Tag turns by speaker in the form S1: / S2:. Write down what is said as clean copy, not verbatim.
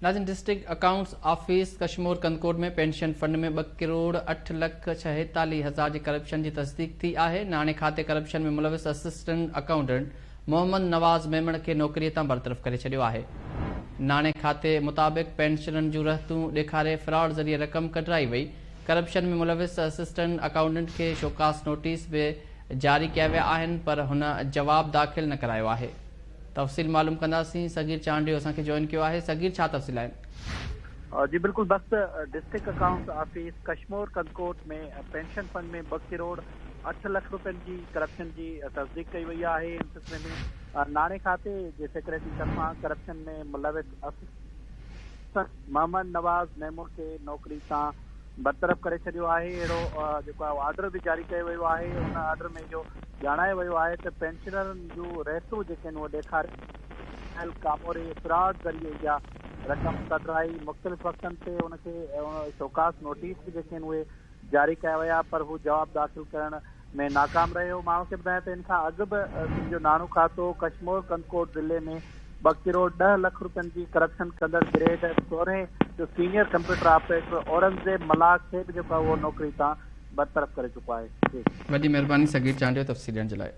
S1: ناظرين district accounts office Kashmore Kandhkot ۾ pension fund ۾ ٻه ڪروڙ اٺ لک ڇهيتاليهه هزار جي ڪرپشن جي تصديق ٿي آهي. ناڻي کاتي ڪرپشن ۾ ملوث اسسٽنٽ اڪائونٽنٽ محمد نواز ميمڻ کي نوڪري تان برطرف ڪري ڇڏيو آهي. ناڻي کاتي مطابق پينشنرن جون رهتون ڏيکاري فراڊ ذريعي رقم ڪڍرائي وئي. ڪرپشن ۾ ملوث اسسٽنٽ اڪائونٽنٽ کي شوڪاز نوٽيس به جاري ڪيا ويا آهن پر هن جواب داخل نه ڪرايو آهي. تفصيل معلوم ڪنداسين صغير چانڊيو اسان کي جوائن ڪيو آهي صغير ڇا تفصيل آهن؟
S2: جي بلڪل بخت district accounts office Kashmore Kandhkot ۾ pension fund ۾ ٻه ڪروڙ اٺ لک روپين جي ڪرپشن جي تصديق ڪئي وئي آهي ان سلسلي ۾ ناڻي کاتي جي سيڪريٽري طرفان ڪرپشن ۾ ملوث افسر محمد نواز ميمڻ کي نوڪري تان برطرف ڪري ڇڏيو آهي اهڙو جيڪو آهي آرڊر به جاري ڪيو ويو آهي ان آرڊر ۾ اهو ڄاڻايو ويو آهي ته پينشنرن جون رهتون جيڪي آهن اهي ڏيکاري ڪاموري فراڊ ذريعي اها رقم ڪڍرائي مختلف وقتن تي ان کي شوڪاز نوٽيس به جيڪي آهن اهي جاري ڪيا ويا پر هو جواب داخل ڪرڻ ۾ ناڪام رهيو. مان اوهان کي ٻڌايان ته ان کان اڳ به سنڌ جو ناڻو کاتو ڪشمور ڪنڌڪوٽ ضلعي ۾ ٻه ڪروڙ ڏهه لک روپين جي ڪرپشن ڪندڙ گريڊ سورهين جو senior computer operator Aurangzeb Mallah کي به جيڪو آهي اهو نوڪري تان برطرف ڪري چڪو آهي. جي.
S1: وڏي مهرباني صغير چانڊيو تفصيل ڏيڻ جي لاء.